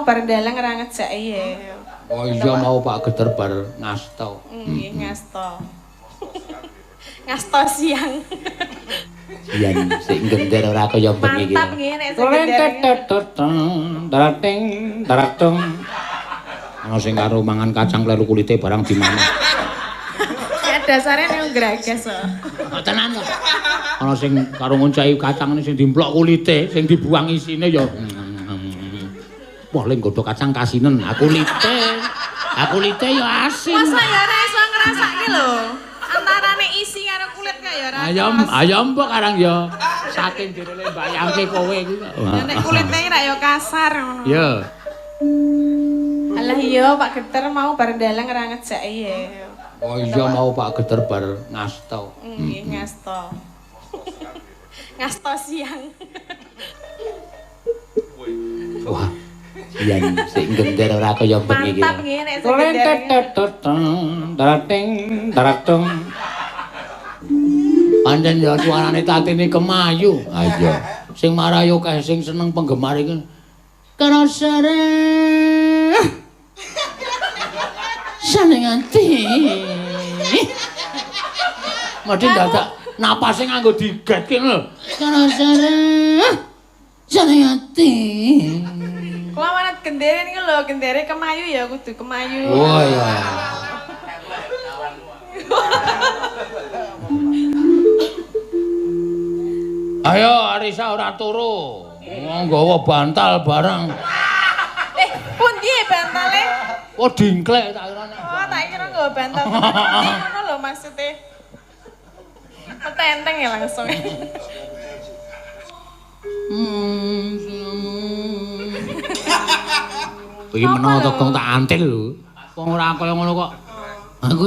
mau bar dalang ora ngejaki ya. Oh iya mau Pak Geter bar ngasto. Nggih, ngasto. Ngasto siang. Yen sing gender ora kaya bengi iki. Mantap nggih nek sing gender. Tarating taratung. Ana sing karo mangan kacang kleru kulite barang dimangan. Ya dasare nek gragas kok. Tenan kok. Ana sing karo ngonceki kacang sing dimplok kulite, sing dibuang isine ya. Wah, lek nggodhog kacang kasinen, aku kulite. Aku kulite ya asin. Masa ya ora iso ngrasake lho. Antarane isi karo kulit kok ya ora. Ayam, ayam mbok karang ya. Saking jerone mbayangke kowe iku kok. Nek kulite rak ya kasar ngono. Ya. Alah iya Pak Geter mau bar dalang ora ngejaki ya. Oh iya mau Pak Geter bar ngasto. Nggih, ngasto. Ngasto siang. Wah. Yen sing gender ora kaya bengi iki. Mantap nggih nek sing gender. Tarating taratung. Pancen ya suarane Tatine kemayu. Ha iya. Sing marayo kae sing seneng penggemar iki. Karasare. Seneng ati. Mesti dadak napase nganggo digetke lho. Karasare. Seneng ati. Kula manut gendere niku lho, gendere kemayu ya kudu kemayu. Oh iya. Ayo Arisa ora turu. Nggawa bantal barang. Pundi bantale? Oh dingklek tak kira. Oh, tak kira nggawa bantal. Ngono lho maksude. Metenteng ya langsung. Iki menawa to gong tak antil lho. Wong ora kaya ngono kok. Aku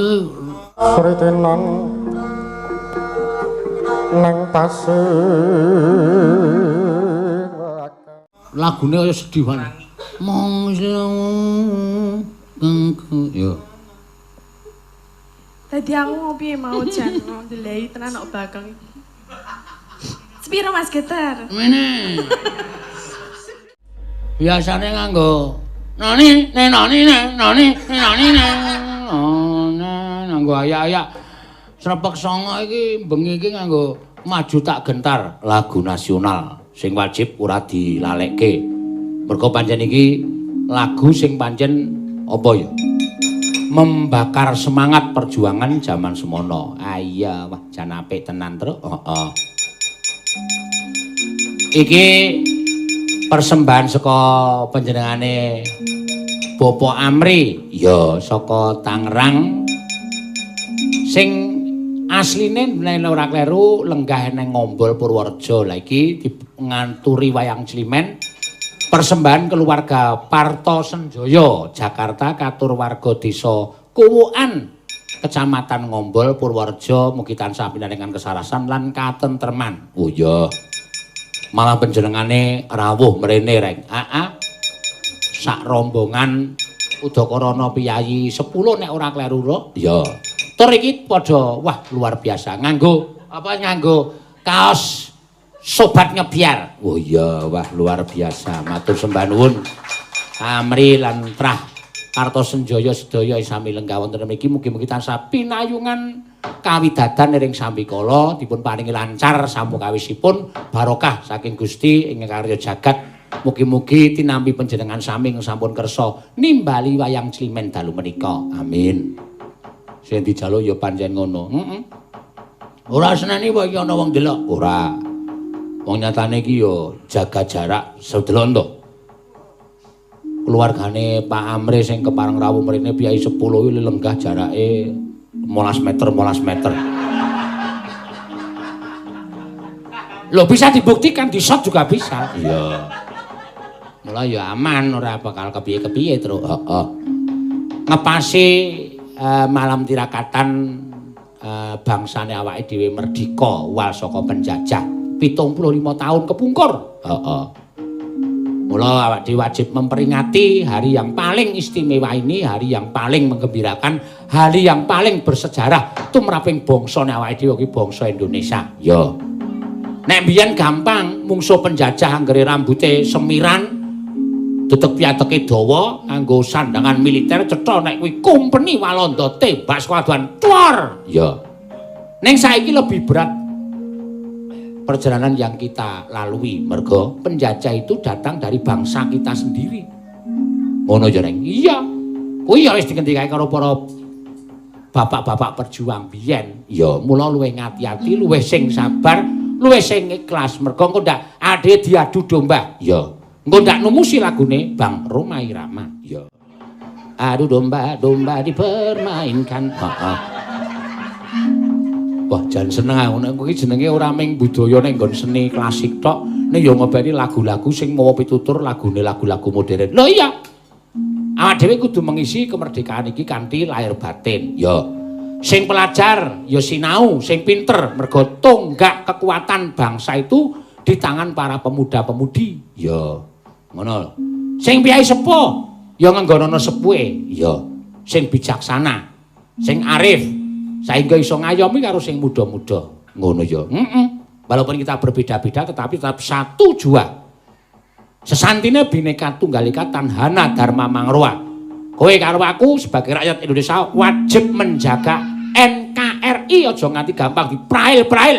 Sritenan nang pasir. Lagune kaya sedih banget. Mong yo. Tadi aku ngopi mau jan ndelei tenan kok bakang. Sepiro Mas Geter? Mene. Biasane nganggo nani nani nani nani nganggo ayak-ayak. Srepek songo iki bengi iki nganggo maju tak gentar lagu nasional sing wajib ora dilalekke. Mergo pancen iki lagu sing pancen apa ya? Membakar semangat perjuangan jaman semono. Ah iya, wah jan apik tenan, Truk. Heeh. Iki persembahan saka panjenengane Bapak Amri, ya saka Tangerang. Sing asline nek ora kleru lenggah nang Ngombol Purworejo. Lah iki nganturi wayang Climen. Persembahan keluarga Parto Senjoyo, Jakarta, katur warga desa Kuwukan, Kecamatan Ngombol, Purworejo, mugi tansah pinaringan kesarasan lan katentreman. Oh iya. Malah panjenengane rawuh mrene reng. Aa. Sak rombongan Udakarana piyayi 10 nek ora kleru ro. Iya. Tur iki padha wah luar biasa nganggo apa nganggo kaos Sobat Ngebyar. Oh iya, wah luar biasa. Matur sembah nuwun. Amri lan Trah Parto Senjoyo sedaya sami lenggah wonten mriki mugi-mugi tansah pinayungan kawidadan ring sambikala dipun paringi lancar samukawisipun barokah saking Gusti ing karya jagat. Mugi-mugi tinampi panjenengan sami ingkang sampun kersa nimbali wayang Climen dalu menika. Amin. Sing dijaluk ya pancen ngono. Heeh. Ora seneni wae iki ana wong delok. Ora. Wong nyatane iki ya jaga jarak sedelok to. Keluargane Pak Amri sing kepareng rawuh mrene piyai 10 kuwi lenggah jarake 15 meter 15 meter. Lho bisa dibuktikan di shot juga bisa. Iya. Mula ya aman ora bakal kepiye-kepiye terus. Heeh. Ngepasi malam tirakatan bangsane awake dhewe merdika wal saka penjajah 75 tahun kepungkur. Heeh. Mula awak dhewe wajib memperingati hari yang paling istimewa ini, hari yang paling menggembirakan, hari yang paling bersejarah tumraping bangsane awake dhewe iki bangsa Indonesia. Ya. Nek mbiyen gampang mungsuh penjajah anggere rambute semiran Tetek piateke dawa nganggo sandangan militer cetha nek kuwi kumpeni Walanda tembak sekuaduan tuar. Iya. Ning saiki lebih berat perjalanan yang kita lalui mergo penjajah itu datang dari bangsa kita sendiri. Ngono ya, Reng? Iya. Kuwi ya wis digendikake karo para bapak-bapak perjuang biyen. Ya, mula luwih ngati-ati, luwih sing sabar, luwih sing ikhlas mergo engko ndak ade diadu domba. Ya. Engko ndak numusi lagune Bang Rhoma Irama. Ya. Adu domba, domba dipermainkan. Heeh. Wah, jan seneng aku nek kuwi jenenge ora mung budaya ning nggon seni klasik tok, ning ya ngopeni lagu-lagu sing mawa pitutur lagune lagu-lagu modern. Lho iya. Awak dhewe kudu mengisi kemerdekaan iki kanthi lahir batin. Ya. Sing pelajar ya sinau, sing pinter mergo tonggak kekuatan bangsa itu di tangan para pemuda-pemudi. Ya. Ngono lho. Sing piyai sepuh ya ngenggonono sepuhe. Ya. Sing bijaksana, sing arif, sehingga iso ngayomi karo sing muda-muda. Ngono ya. Heeh. Walaupun kita berbeda-beda tetapi tetap satu jua. Sesantine Bhinneka Tunggal Ika Tanhana Dharma Mangrowa. Kowe karo aku sebagai rakyat Indonesia wajib menjaga NKRI, aja nganti gampang diprail-prail.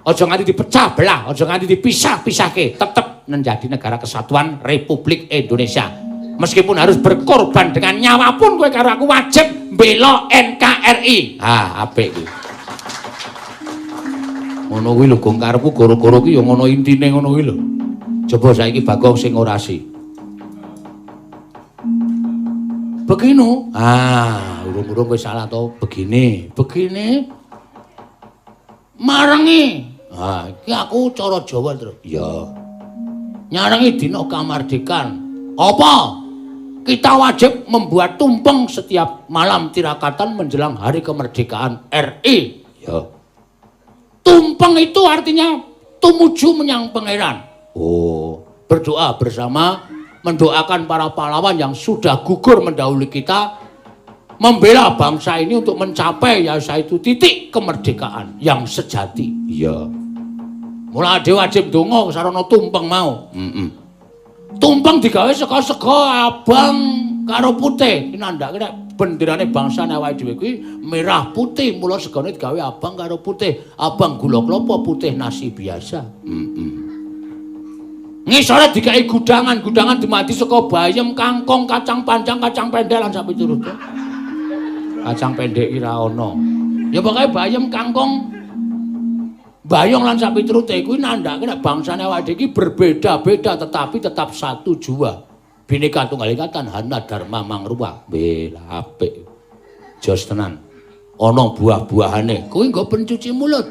Aja nganti dipecah belah, aja nganti dipisah-pisahke. Tetep menjadi negara kesatuan Republik Indonesia. Meskipun harus berkorban dengan nyawa pun kowe karo aku wajib mbela NKRI. Ah, apik kuwi. Ngono kuwi lho gong karepku goro-goro ki ya ngono intine ngono kuwi lho. Coba saiki Bagong sing orasi. Begini. Ah, urung-urung kowe salah to. Begini, begini. Marengi. Ah, iki aku cara Jawa, Tru. Iya. Nyarengi dina kamardikan. Apa? Kita wajib membuat tumpeng setiap malam tirakatan menjelang hari kemerdekaan RI. Ya. Tumpeng itu artinya tumuju menyang pangeran. Oh, berdoa bersama, mendoakan para pahlawan yang sudah gugur mendahului kita, membela bangsa ini untuk mencapai ya itu titik kemerdekaan yang sejati. Iya. Mula dhewe wajib donga sarana tumpeng mau. Heeh. Tumpeng digawe saka sega abang karo putih. Nandhake nek benderane bangsane awake dhewe kuwi merah putih, mula segane digawe abang karo putih. Abang gula klapa, putih nasi biasa. Heeh. Ngisore digawe gudangan, gudangan dumadi saka bayem, kangkung, kacang panjang, kacang pendek lan sapiturute. Kacang pendek ki ra ana. Ya pokoke bayem, kangkung, bayong lan sapiturute kuwi nandhake nek bangsane awake dhewe iki berbeda-beda tetapi tetap satu jua. Bhinneka Tunggal Ika Tanhana Dharma Mangruwa. Weh, apik. Jos tenan. Ana buah-buahane. Kuwi nggo pencuci mulut.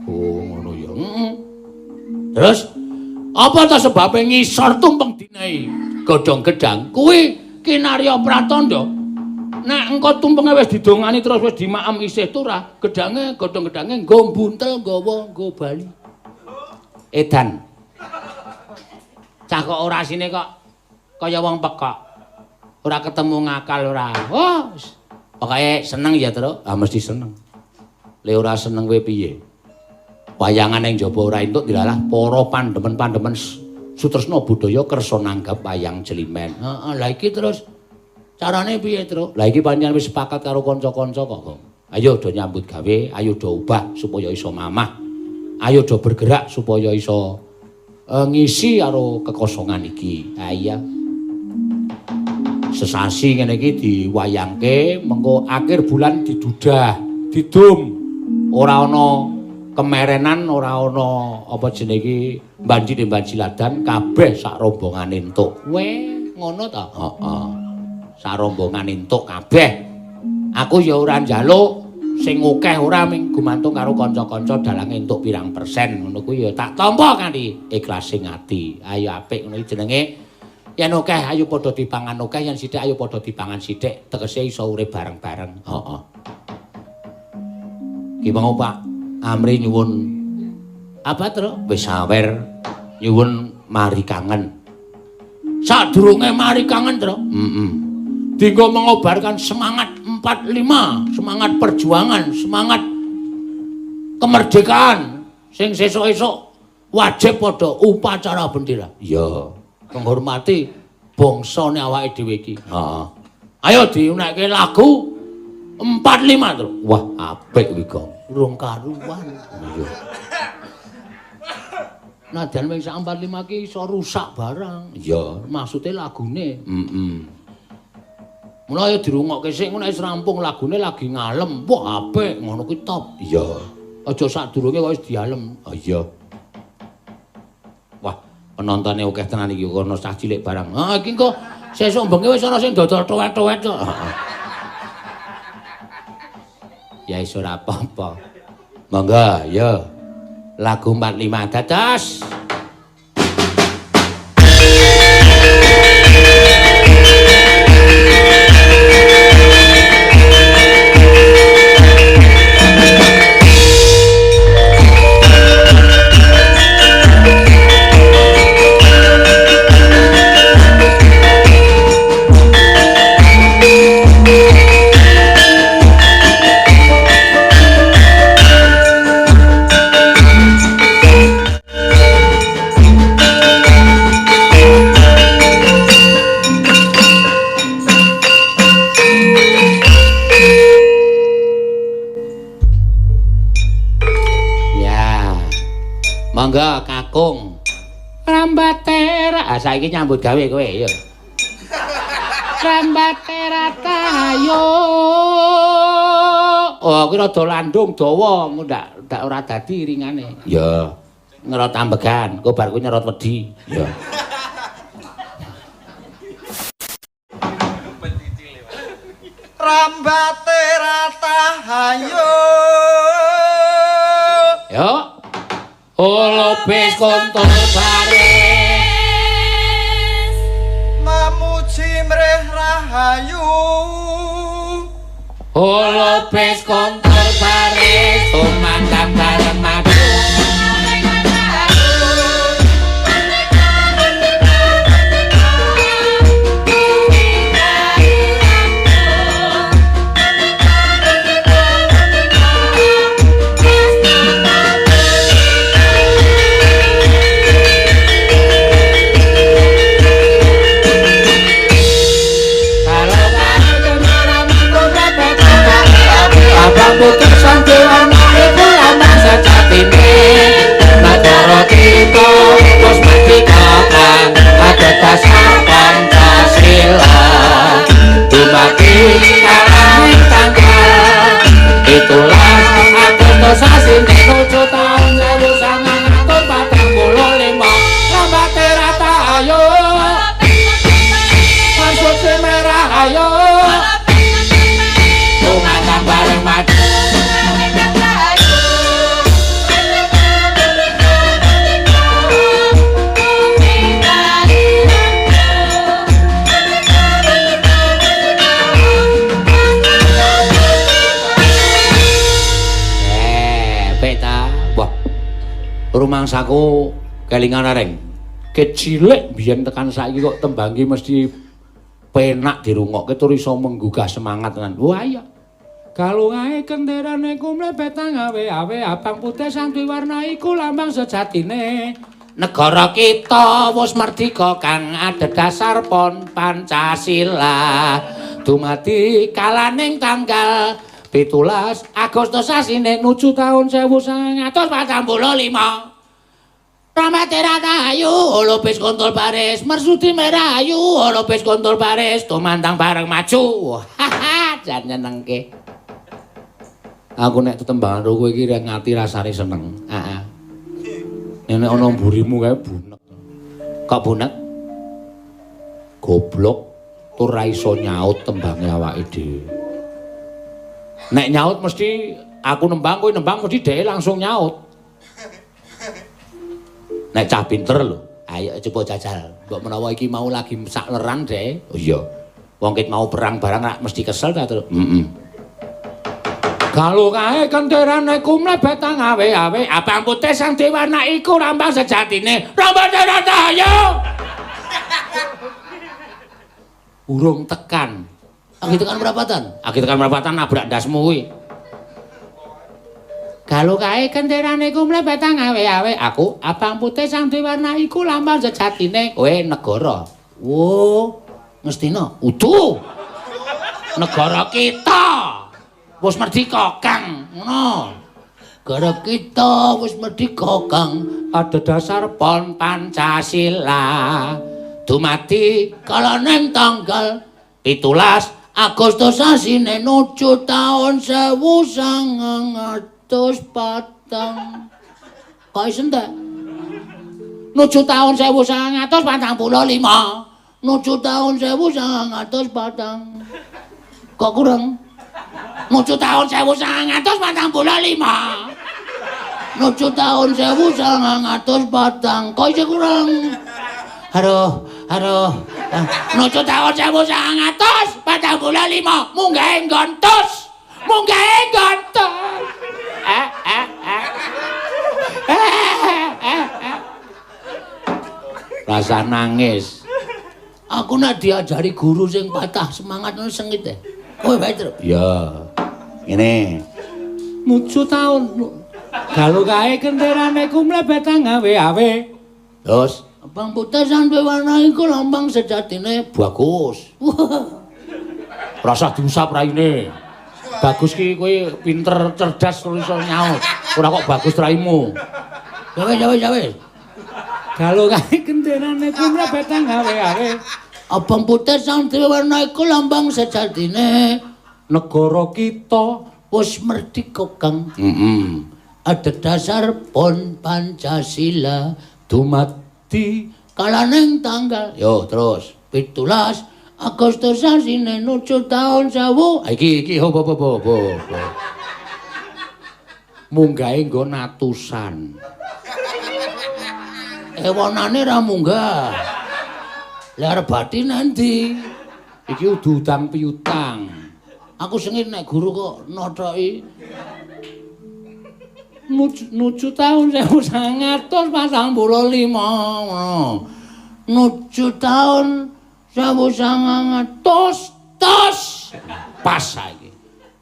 Oh, ngono ya. Heeh. Terus apa ta sebabe ngisor tumpeng dinehi godhong gedang? Kuwi kinarya pratandha. Nek engko tumpenge wis didongani terus wis dimaem isih turah, gedange godhong gedange nggo mbuntel nggawa nggo bali. Edan. Cah kok orasine kok kaya wong pekok. Ora ketemu ngakal ora. Wah, pokoke seneng ya, Tru. Ah mesti seneng. Le ora seneng kowe piye? Wayangan ning jaba ora entuk dilalah para pandemen-pandemen sutresna budaya kersa nanggap wayang jelimen. Heeh, lha iki terus carane piye, Tru? Lah iki pancen wis sepakat karo kanca-kanca kok, Gong. Ayo do nyambut gawe, ayo do ubah supaya iso mamah. Ayo do bergerak supaya iso ngisi karo kekosongan iki. Ha iya. Sesasi ngene iki diwayangke, mengko akhir bulan didudah, didum. Ora ana kemerenan, ora ana apa jenenge iki banji-banjiladan, kabeh sak rombongan entuk. Weh, ngono ta? Heeh. Sak rombongan entuk kabeh. Aku ya ora njaluk sing akeh ora, ming gumantung karo kanca-kanca dalange entuk pirang persen ngono kuwi ya tak tampa kanthi ikhlas sing ati. Ayo apik ngono iki jenenge. Yen akeh ayo padha dipangan akeh, yen sithik ayo padha dipangan sithik, tegese iso urip bareng-bareng. Heeh. Ki mau Pak Amri nyuwun apa, Tru? Wis sawer nyuwun mari kangen. Sadurunge mari kangen, Tru. Heeh. Dinggo mengobarkan semangat 45, semangat perjuangan, semangat kemerdekaan sing sesuk-esuk wajib padha upacara bendera. Iya. Menghormati bangsane awake dhewe iki. Heeh. Ayo diunekke lagu 45 terus. Wah, apik kuwi, Gong. Urung karuan. Iya. Nadyan wing sak 45 ki iso rusak barang. Iya, maksude lagune. Heeh. Mula ayo dirungokke sik ngono wis rampung lagune lagi ngalem. Wah, apik ngono kuwi top. Iya. Aja sadurunge kok wis dialem. Oh iya. Wah, penontone akeh tenan iki kono cah cilik barang. Ha iki engko sesuk bengi wis ana sing dodol tuwet-tuwet kok. Ya iso ora apa-apa. Monggo, ya. Lagu 45 dados. Monggo kakung. Rambate ra saiki nyambut gawe kowe ya. Rambate ratayo. Oh, kuwi rada landung dawa, ndak ndak ora dadi iringane. Ya. Nyerot ambegan, engko bar kuwi nyerot wedi. Ya. Rambate ratayo. Yo. Lopes kontol baris mamuji mreh rahayu. Lopes kontol baris tumandang bareng maju. Putusan dewana iku lambang sejatine negara kita wis merdeka kang adhedhasar Pancasila dumadi kalaning tanggal 17 Agustus sasine 7 taun 1945 rambate rata ayo maksud merah ayo tumandang bareng maju. Rumangsaku kelingan areng. Kecilik biyen tekan saiki kok tembang iki mesti penak dirungokke tur iso menggugah semangat tenan. Wah iya. Kalungae kenderane ku mlebet awe-awe abang putih sang diwarna iku lambang sejatine. Negara kita wis merdika kang adhedhasar pon Pancasila. Dumadi kalaning tanggal 17 Agustus sasine 7 taun 1945. Rambate ratayu, lupis kontol baris, mersudi merah ayu, lupis kontol baris, tumandang bareng maju. Haha, jan nyenengke. Aku nek tetembangan ro kowe iki ngati rasane seneng. Heeh. Nek ana mburimu kae bunek. Kok bunek? Goblok tur ra iso nyaut tembange awake dhewe. Nek nyaut mesti aku nembang, kowe nembang mesti dheke langsung nyaut. Nek cah pinter lho, ayo coba jajal. Mbok menawa iki mau lagi sakleran dheke. Oh iya. Wong ket mau perang barang rak mesti kesel ta, Tru. Heeh. Kalau kae kenderane ku mlebet awe-awe, abang putih sang dewana iku lambang sejatine. Rambate rata ayo. Urung tekan. Aki tekan perapatan. Aki tekan perapatan nabrak ndasmu kuwi. Galuh kae kenderane ku mlebet awe-awe. Aku abang putih sang duwe warna iku lambang sejatine kowe negara. Wo, Ngastina udu. Negara kita wis merdika, Kang. Ngono. Negara kita wis merdika, Kang. Ada dasar pon Pancasila. Dumadi kalaning tanggal 17 Agustus sasine nuju taun 1904. Kok iso entek? Nuju taun 1945. Nuju taun 1904. Kok kurang? Nuju taun 1945. Nuju taun 1904. Kok iso kurang? Aduh, aduh. Nuju taun 1945. Munggahe nggontos. Munggahe nggontos. Rasa nangis. Aku nak diajari guru sing patah semangat ngono sengit e. Kowe wae, Tru. Iya. Ngene. Nuju taun galuh kae kenderane ku mlebet awe-awe. Terus abang putih sang duwe warna iku lambang sejatine bagus. Rasah diusap raine. Bagus ki kowe pinter, cerdas terus iso nyaut. Ora kok bagus raimu. Ya wis, ya wis, ya wis. Galuh kae kenderane ku mlebet awe-awe. Abang putih sang duwe warna iku lambang sejatine negara kita wis merdika, Kang. Heeh. Ada dasar pon Pancasila dumadi kalaning tanggal. Yo terus 17 Agustus sasine nuju taun 1000. Iki iki ho ho ho ho. Munggahe nggon atusan. Ewonane ra munggah. Lah arep bathi nanti. Iki udu utang piutang. Aku sengit nek guru kok nothoki. Nuju taun 1945 ngono. Nuju taun 1900 tos. Pas saiki.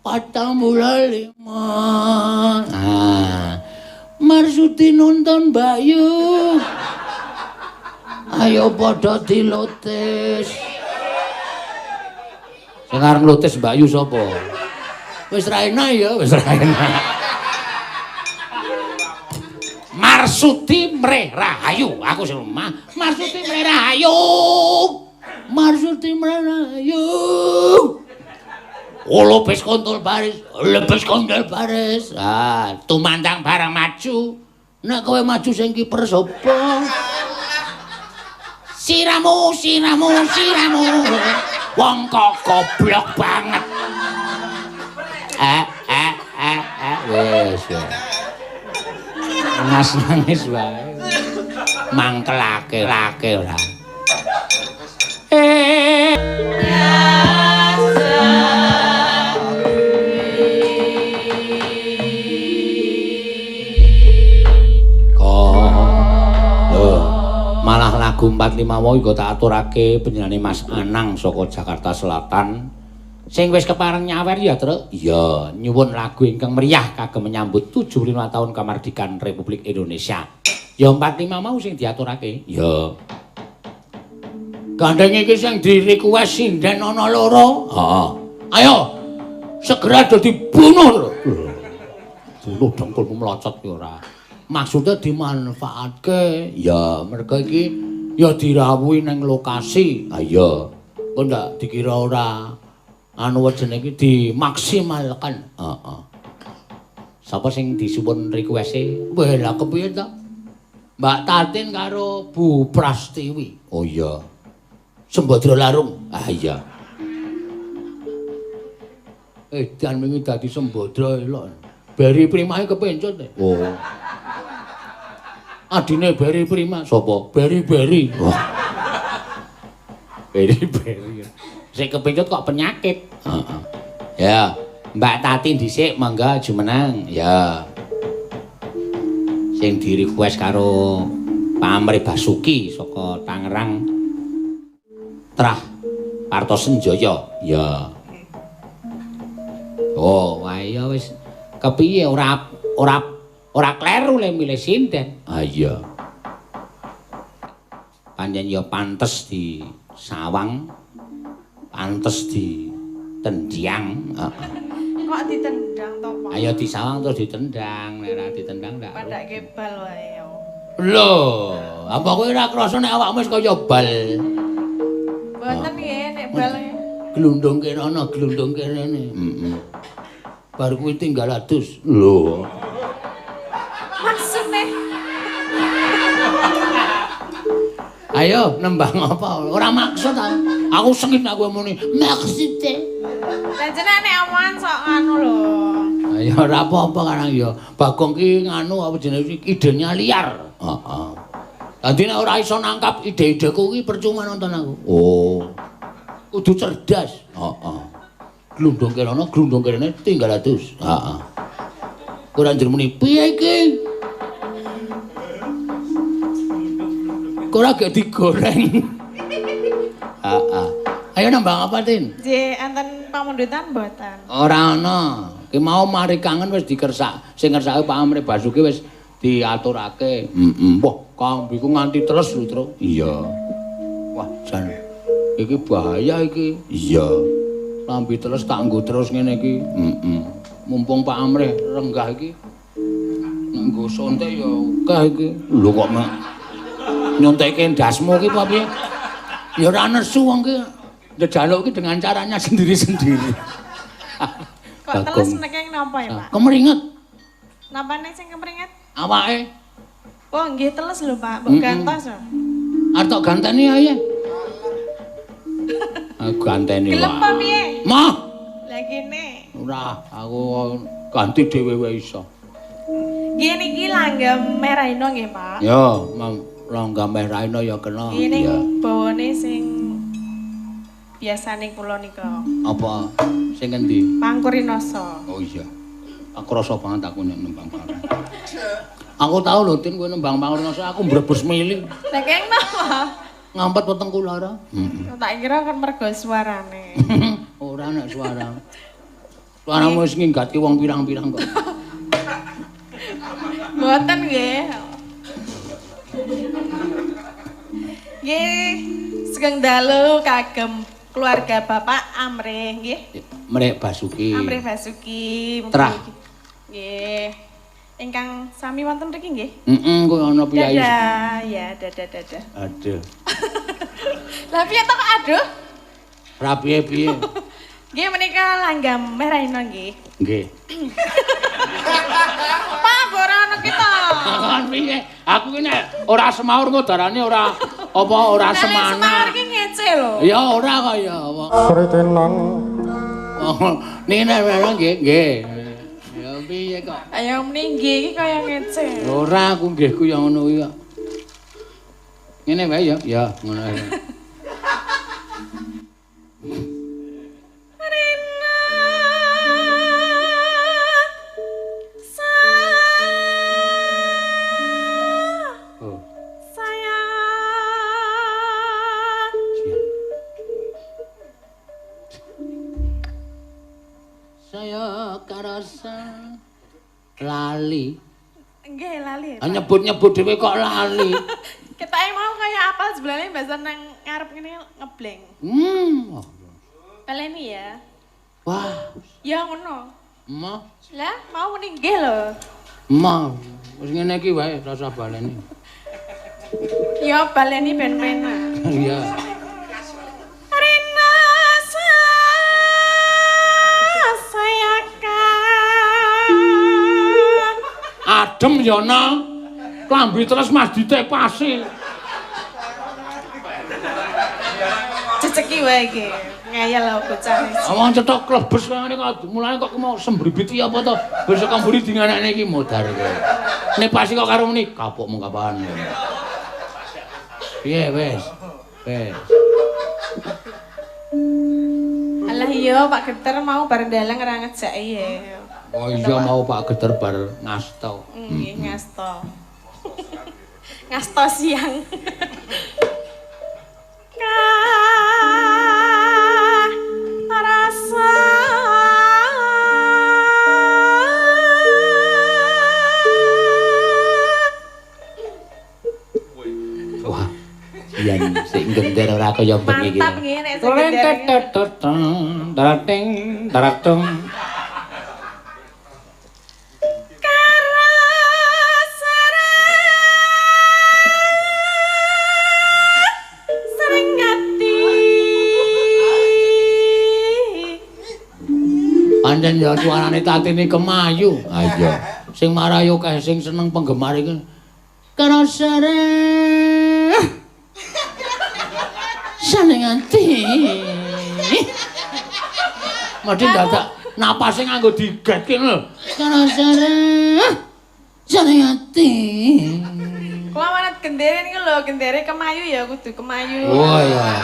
45. Ah. Marsudi nonton Mbak Yu. Ayo padha dilotis. Sing arep nglotis Mbak Yu sapa? Wis ra enak ya, wis ra enak. Marsudi mreh rahayu, aku sing omah. Marsudi mreh rahayu. Marsudi mreh rahayu. Oh, lupis kontol baris, lupis kontol baris. Ah, tumandang barang maju. Nek kowe maju sing kiper sapa? Siramu, siramu, siramu. Wong kok goblok banget. Wis ya. Ngas nangis wae. Mangkelake lake ora. Malah lagu 45 mau uga tak aturake panjenengane Mas Anang saka Jakarta Selatan. Sing wis kepareng nyawer ya, Truk? Iya, nyuwun lagu ingkang meriah kagem menyambut 75 tahun kemerdekaan Republik Indonesia. Ya 45 mau sing diaturake. Ya. Gandeng iki sing di-request sinden ana loro. Heeh. Ayo. Segera do dibunuh, Truk. Bunuh dengkulmu mlocot ki ora. Maksudnya dimanfaatke. Ya, mergo iki ya dirawuhi ning lokasi. Ha iya. Kok ndak dikira ora anu jenenge iki dimaksimalkan. Heeh. Sapa sing disuwun request-e? Weh, lah kepiye ta? Mbak Tatin karo Bu Prastiwi. Oh iya. Sembadra Larung. Ah iya. Edan wingi dadi Sembadra elok. Beri Primahe kepencut. Oh. Adine Beri Prima sapa? Beri Beri. Wah. Beri Beri. Sing kepencut kok penyakit. Heeh. Ya, Mbak Tati dhisik monggo jumeneng. Ya. Sing di-request karo Pak Amri Basuki saka Tangerang. Trah Partosenjaya. Ya. Oh, wae ya wis kepiye ora Ora kleru le milih sinden. Ah iya. Pancen ya pantes di sawang, pantes di tendang. Heeh. Kok ditendang to, Pak? Ayo disawang terus ditendang, nek ora ditendang ndak. Padake bal wae yo. Lho, apa kowe ora krasa nek awakmu wis kaya bal? Mboten nggih nek bal. Glundung kene ana, glundung kene. Heeh. Bar kuwi tinggal adus. Lho. Maksudnya? Ayo nembang apa? Ora maksud aku. Aku sengit nek kowe muni maksude. Lah jenenge nek omongan sok nganu lho. Ya ora apa-apa karang ya. Bagong ki nganu apa jenenge idenya liar. Heeh. Dadi nek ora iso nangkap ide-ideku ki percuma nonton aku. Oh. Kudu cerdas. Heeh. Glundung kirana, glundung kirane tinggal adus. Heeh. Ora njur muni piye iki? Kok ora gak digoreng. Heeh. Ayo nembang apa, Tin? Nggih, enten pamundutan mboten? Ora ana. Ki mau mari kangen wis dikersak. Sing ngersake Pak Amre Basuki wis diaturake. Heeh. Wah, kambiku nganti terus lho, Tru. Iya. Wah, jan iki bahaya iki. Iya. Lambi terus tak nggo terus ngene iki. Heeh. Mumpung Pak Amre renggah iki. Nek nggo sontek ya akeh iki. Lho kok mek nyontekke ndasmu iki apa piye? Ya ora nesu wong ki. Njaluk iki dengan caranya sendiri-sendiri. Kok teles nekeng napa ya, Pak? Kemeringet. Napane sing kemeringet? Awake. Oh, nggih teles lho, Pak. Mbok gantos lho. Arep tok ganteni ae. Aku ganteni wae. Gelem apa piye? Mah. Lah kene. Ora, aku ganti dhewe wae iso. Nggih niki langgam Merahino nggih, Pak. Ya, langgam Merahino ya kena. Nggih bawane sing biasane kula nika. Apa? Sing endi? Pangkurinasa. Oh iya. Aku rasa banget aku nek nembang Pangkurinasa. Aku tau lho Tin kowe nembang Pangkurinasa aku mbrebes mili. Lah keng napa? Ngampet weteng kula ora. Heeh. Tak kira kan mergo suarane. Ora nek suara. Suaramu wis nginggatke wong pirang-pirang kok. Mboten nggih. Nggih, sugeng dalu kagem keluarga Bapak Amre nggih. Amre Basuki. Amre Basuki. Trah. Nggih. Ingkang sami wonten mriki nggih? Heeh, kuwi ana piyayi. Dadah, ya dadah dadah. Aduh. Lah piye to kok aduh? Ora piye-piye. Nggih menika langgam Merahino nggih. Nggih. Pak, ora ono kita. Kon piye? Aku ki nek ora semaur kok darane ora apa ora semana. Semaur ki ngece lho. Ya ora kaya apa. Kritenan. Niki nek nggih nggih. Ya piye kok? Ayo muni nggih iki kaya ngece. Ora aku nggihku ya ngono kuwi kok. Ngene wae ya, ya ngono ae. Lali. Nggih, lali. Nyebut-nyebut dhewe kok lali. Ketake mau kaya apal sebelane bahasa nang ngarep ngene ngeblank. Baleni ya. Wah. Ya ngono. Emoh. Lah, mau muni nggih lho. Emoh. Wis ngene iki wae rasa baleni. Ya baleni ben penak. Iya. Rina Adem ya na. Klambi terus Mas ditepasi. Ceceki wae iki. Ngeyel lho bocah. Wong cetok klebes kaya ngene kok mulane kok mau sembribiti apa to? Besok kamburi dinganekne iki modar kowe. Nepasi kok karo muni kapokmu kapan. Piye wis? Wis. Alah iya Pak Geter mau bareng dalang ora ngejaki ya. Oh iya mau Pak Geter bar ngasto. Nggih ngasto. Ngasto siang. Rasa kaya bengi iki. Mantap nggih nek sing gendere. Tarating taratung. Sering ati. Pancen ya suarane Tatine kemayu. Ha iya. Sing marayo kae sing seneng penggemar iki. Karasare. Seneng ati. Mesti dadak napase nganggo digetke lho. Karasare. Seneng ati. Kula manut gendere niku lho, gendere kemayu ya kudu kemayu. Oh iya.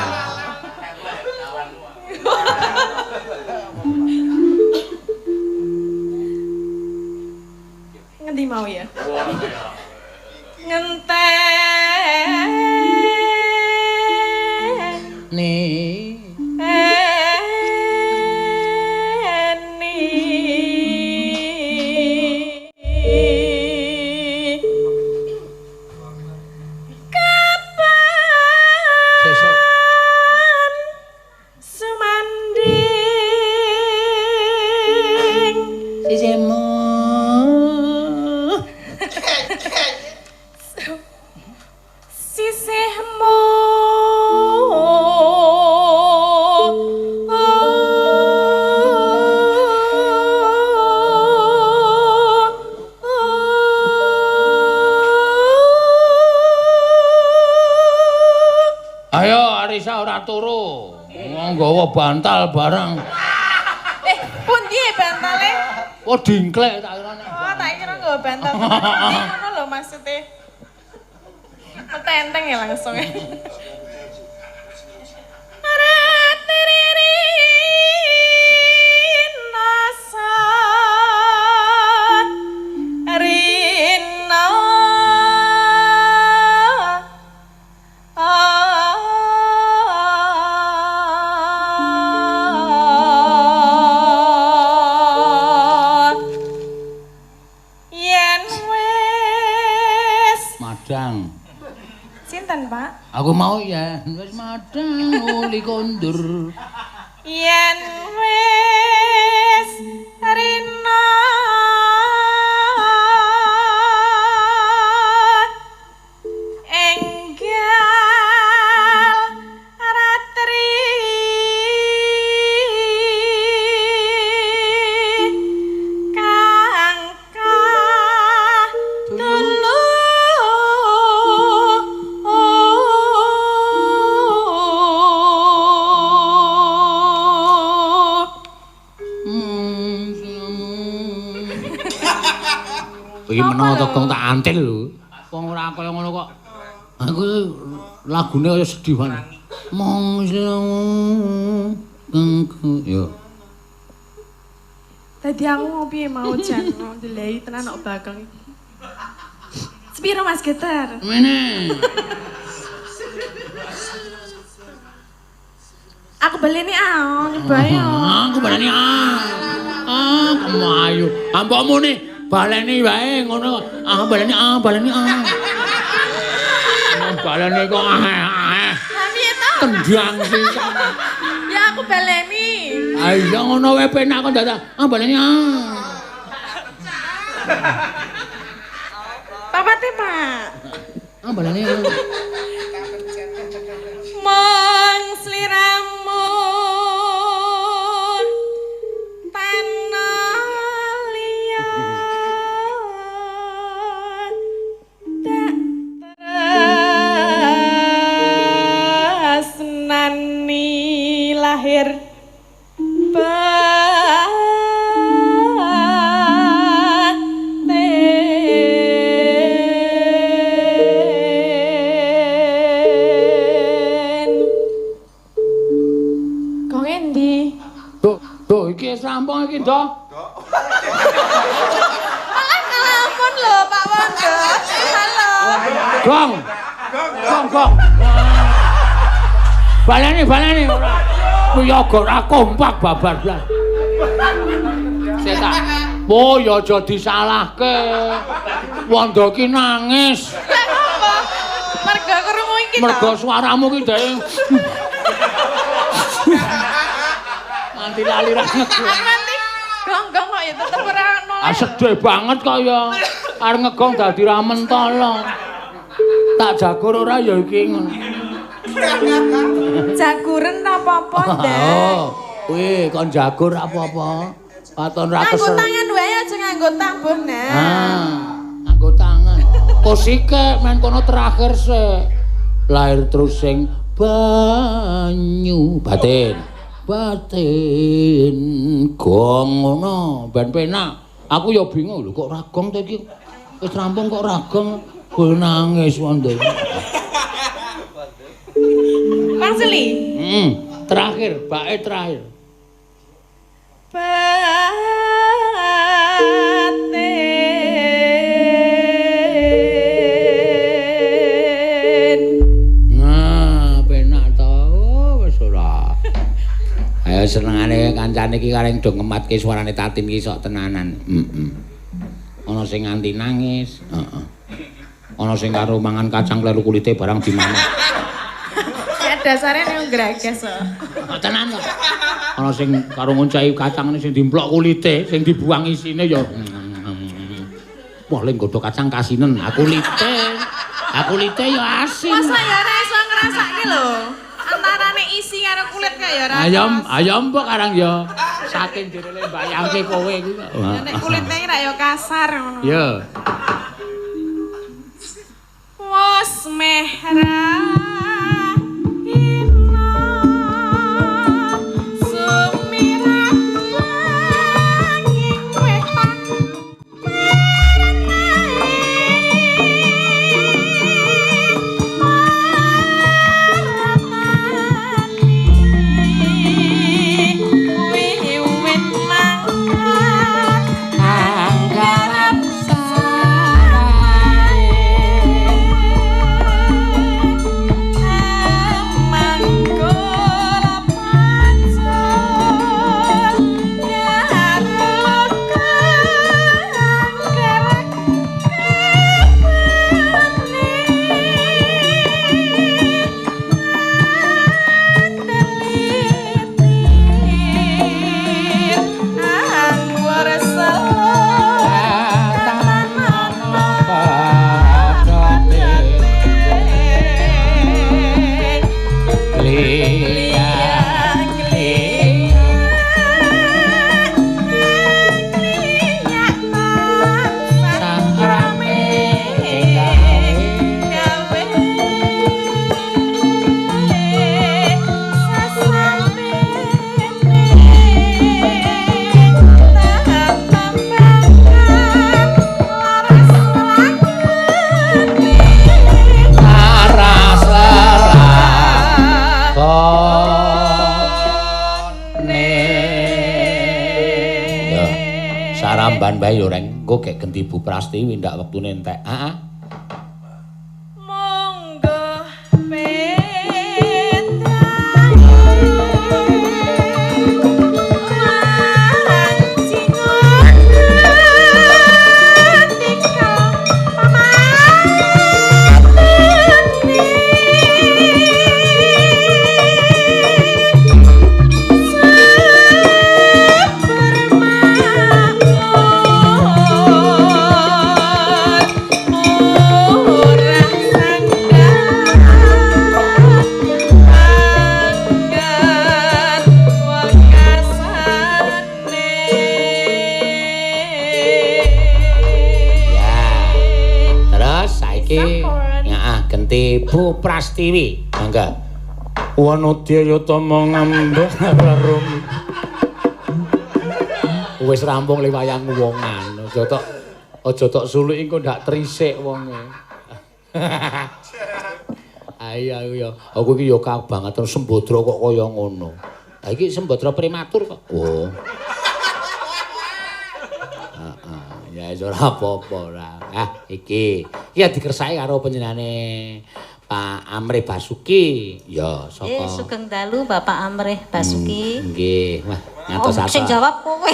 Ngendi mau ya? Ngenten Nih. Eni. Kapan Sesuk. sumanding Sisemu. sisihmu Ayo Arisa ora turu. Nggawa bantal barang. Pundi bantale? Oh dingklek tak kira. Oh, tak kira nggawa bantal. Ngono lho maksudnya. Metenteng ya langsung. Yen wis Madang. Sinten, Pak? Aku mau ya wis madang uli kondur. Yen wis rina enggal ratri kang kadulu Iki menawa to gong tak antil lho. Wong ora kaya ngono kok. Aku lagune kaya sedih banget. Mong yo. Tadi aku ngopi mau jan delay tenan kok Bagong. Sepiro Mas Getar? Mene. Aku baleni ah, nyoba yo. Aku baleni ah. Ah, kemayu. Ambokmu nih baleni wae ngono. Ah, baleni ah, baleni ah. Baleni kok ah ah. Lah piye to? Tendang sisan. Ya aku baleni. Ah iya ngono wae penak kok dadak. Ah baleni ah. Papate, Pak. Ah baleni. Ah. Mong sliramu tanah liya tak tresnani lahir batin. Kok ngendi? Duh, duh iki wis rampung iki, Dok. Malah ngelamun lho Pak Wondo. Halo. Gong. Gong, gong. Baleni, baleni ora. Kuwi yoga ora kompak babar blas. Sik tak. Oh, ya aja disalahke. Wondo ki nangis. Lah ngopo? Mergo krungu iki to. Mergo suaramu ki dhek. Nganti lali ra ngegong. Nganti gong-gong kok ya tetep ora noleh. Ah sedih banget kok ya. Arep ngegong dadi ra mentolo. Tak jagur ora ya iki ngono. Jaguren ra apa-apa, Ndek. Oh, kuwi kon jagur apa-apa. Waton ra Nganggo kesel. tangan wae aja nganggo tabuh, Nak. Ah, nganggo tangan. Kosike men kono terakhir sik. Lahir terus sing banyu batin. Batin gong ngono ben penak. Aku ya bingung lho kok ra gong to iki. Wis rampung kok ra gong. Kowe nangis wonde. Kang Seli. Terakhir, bae terakhir. Batin. Nah, penak to. Wis ora. Ayo senengane kancane iki kareng do ngematke suarane Tatin iki sok tenanan. Heeh. Ana sing nganti nangis, heeh. Ana sing karo mangan kacang kleru kulite barang dimangan. Ya dasare ning gragas kok. Tenan kok. Ana sing karo ngonceki kacang sing dimplok kulite, sing dibuang isine ya. Wah, lek nggodhog kacang kasinen, aku lite. Aku lite ya asin. Masa ya ora iso ngrasake lho. Antarane isi karo kulit kaya ya ora. Ayam, ayam mbok karang ya. Saking jerone mbayangke kowe iki kok. Nek kulite ra ya kasar ngono. Ya. Wos meh ra Saramban bae yo Reng, engko gek genti Bu Prastiwi ndak wektune entek. Heeh. Monggo Bu Prastiwi, mangga. Wanodya tama ngambah rum. Wis rampung le wayang wongan. Aja tok suluk engko ndak trisik wonge. Ayo ya, aku iki ya kabangetan sembadra kok kaya ngono. Ha iki sembadra prematur kok. Oh. Heeh, ya wis ora apa-apa ora. Ah iki. Iki dikersake karo panjenengane Pak Amrih Basuki. Ya, saka. Sugeng dalu Bapak Amrih Basuki. Nggih. Wah, ngatos-atos. Sing jawab kowe.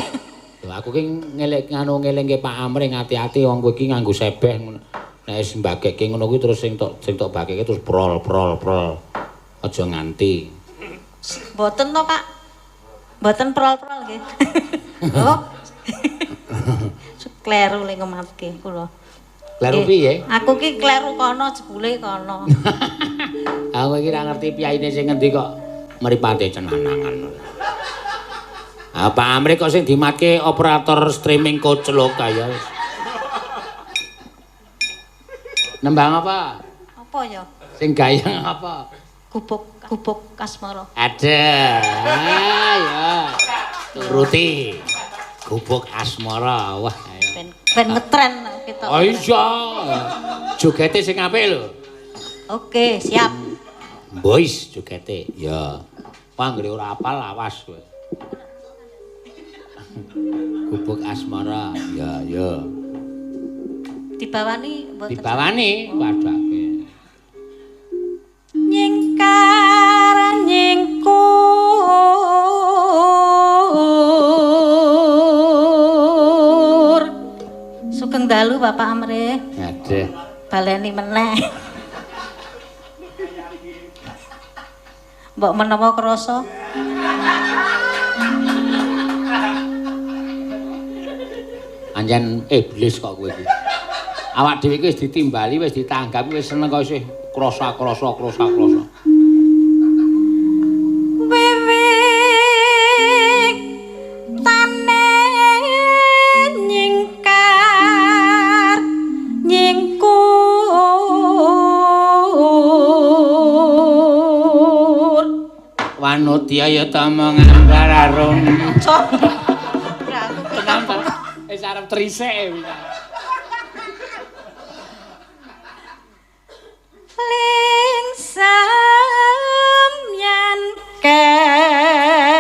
Lho aku ki ngelingke Pak Amrih ngati-ati wong kowe iki nganggo sebeh ngono. Nek wis mbagekke ngono kuwi terus sing tok bagekke terus prol prol prol. Aja nganti. Mboten to, Pak. Mboten prol-prol nggih. Oh. Kleru le ngematke kula. Kleru piye? Aku ki kleru kono jebule kono. Aku iki ora ngerti piyaine sing ngendi kok mripate cenanangan. Ah, Pak Amri kok sing dimatke operator streaming koclok kaya wis. Nembang apa? Apa ya? Sing gayeng apa? Gubuk asmara. Ada. Ya. Turuti. Gubuk asmara. Wah, ayo. Ben ngetren kita. Oh iya. Jogete sing apik lho. Oke, siap. Boys jogete. Ya. Panggere ora apal awas kowe. Gubuk asmara. Ya, ya. Dibawani mboten? Dibawani padake. Nyingkar nyingkur Sugeng dalu Bapak Amrih. Ngadeh. Baleni meneh. Mbok menawa krasa. Anjen iblis kok kowe iki. Awak dhewe iki wis ditimbali, wis ditanggapi, wis seneng kok isih krasa krasa krasa krasa. Wiwit tane nyingkar nyingkur Wanudya ya tama ngambar arum. Tenan ta. Wis arep trisik. Lingsem yen kemutan.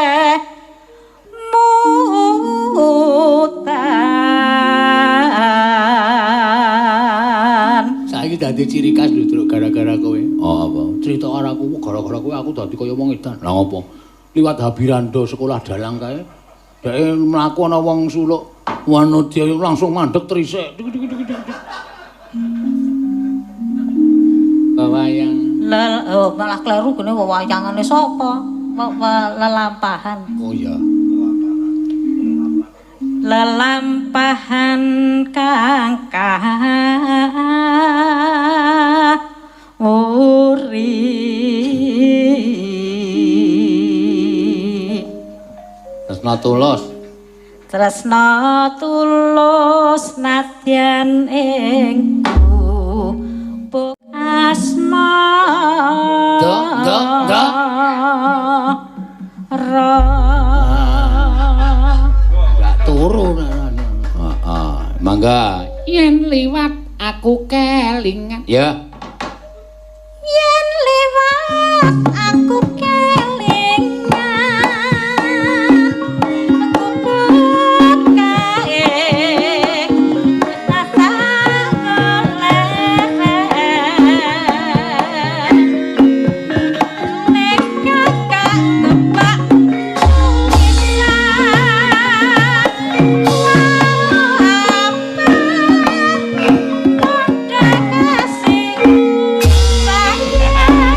Saiki dadi ciri khas lho, Truk, gara-gara kowe. Oh, apa? Cerita karo aku, gara-gara kowe aku dadi kaya wong edan. Lah ngopo? Liwat Habirando sekolah dalang kae. Dheke mlaku ana wong suluk wanudya langsung mandeg trisik. Dik dik dik dik. Wayang. Oh, malah kleru gene wayangane sapa? Lelampahan. Oh iya. Lelampahan kang uri. Tresna tulus. Tresna tulus nadyan ing gubuk asmara. Do, do, do. Ra. Enggak turu. Heeh, mangga. Yen liwat aku kelingan. Ya. Yen liwat aku kelingan. Gubuk kae rasa golek. Nek kakak kebak tulisan apa padha kasih sayang.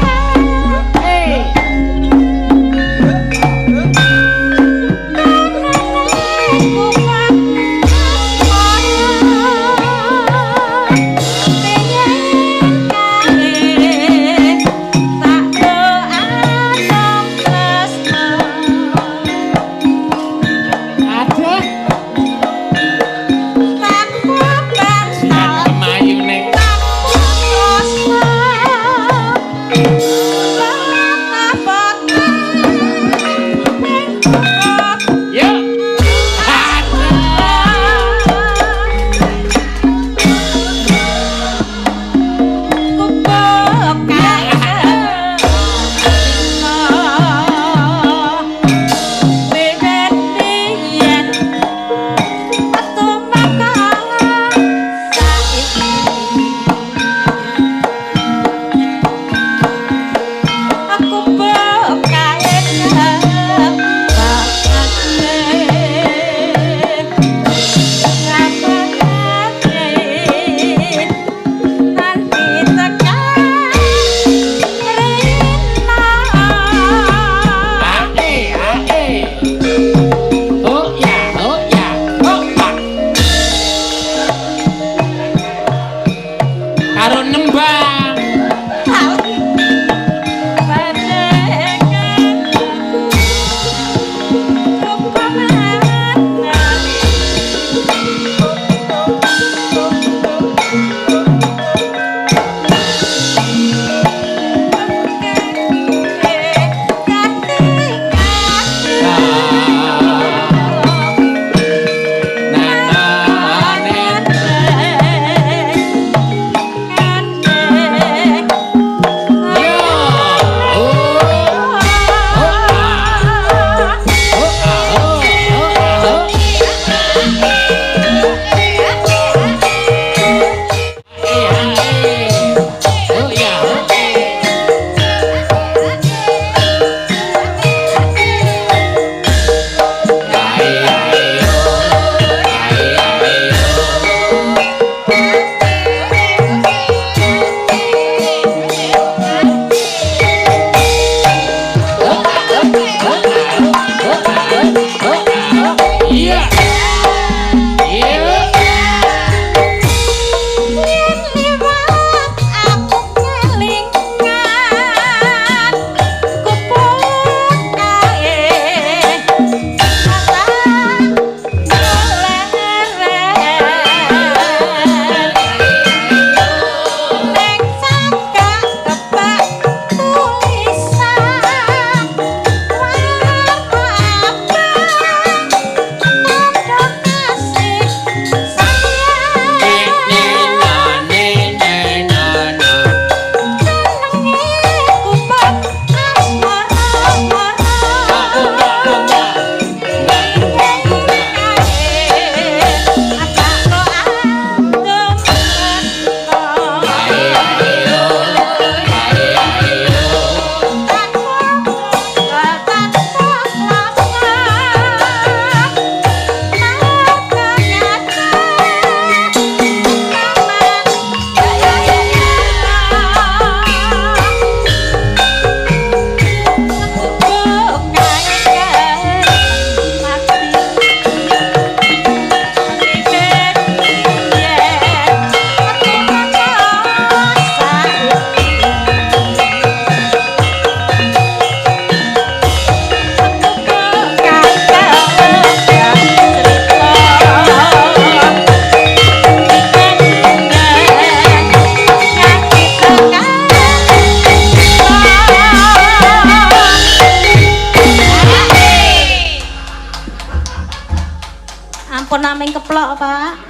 Ampun naming keplok, Pak.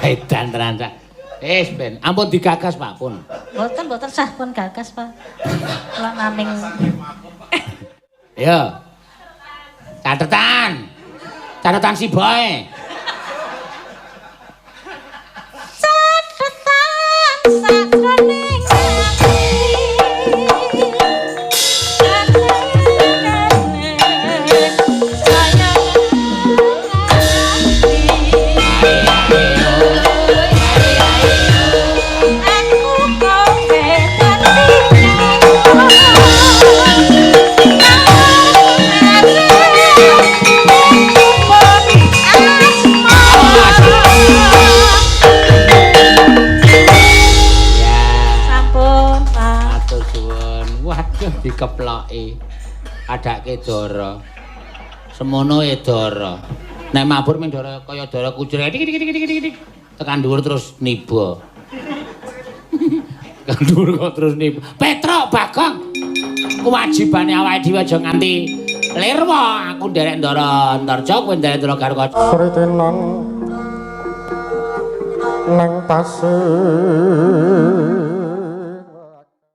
Edan tenan, Cak. Wis ben, ampun digagas, Pak, pun. Mboten, mboten sah pun gagas, Pak. Kula naming Yo. Catetan. Catetan si Boy. Catetan sakroning ati. Sayang ati. Aku kowe dadi Ya. Sampun, Pak. Matur suwun. Waduh dikeploki. Adake dara. Semono e dara. Nek mabur ming dara kaya dara kucur. Dik dik dik dik dik. Tekan dhuwur terus niba. Tekan dhuwur kok terus niba. Petruk Bagong. Kewajibane awake dhewe aja nganti lirwa. Aku nderek Ndara Antarja, kowe nderek Ndara Garukaca. Sritinan nang pasir.